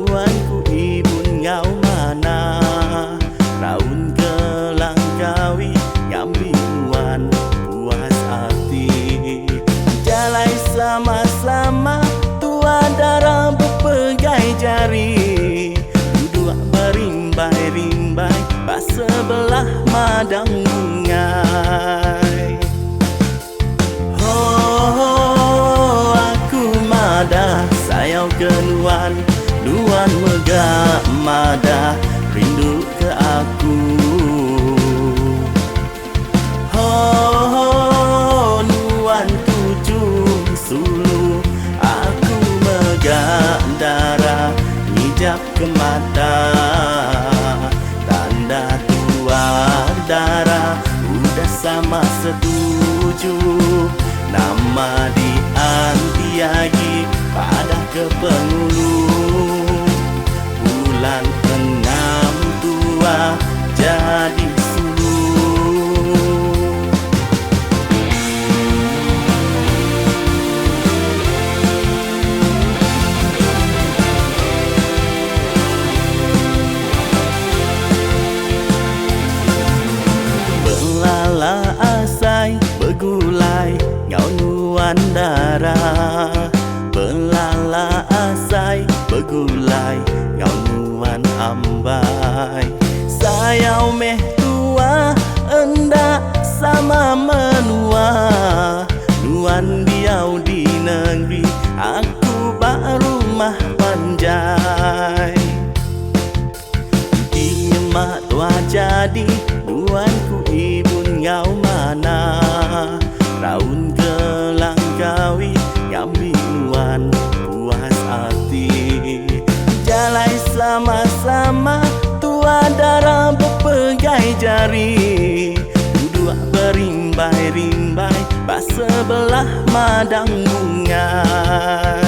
Nuan ku ibun enggau manah. Raun ke Langkawi ngambi nuan puas ati. Jalai sama-sama tua dara bepegai jari. Duduk berimbai-rimbai ba sebelah madang bungai. Hoo aku madah sayau ke nuan. Nuan mega madah rindu ke aku. Hoo nuan tuju sulu. Aku mega dara ngijap ke mata. Tanda tua dara udah sama setuju. Nama di anti agi padah ke pengulu. Bulan enam tua jadi sulu. Belala asai begulai enggau nuan dara. Belala asai begulai enggau nuan ambai. Sayau meh tua enda sama menua. Nuan diau di nengeri aku ba rumah panjai. Enti nyema tua jadi nuan ku ibun enggau manah. Raun ke Langkawi ngambi nuan puas ati. Jalai sama-sama tua dara bepegai jari. Duduk berimbai-rimbai ba sebelah madang bungai.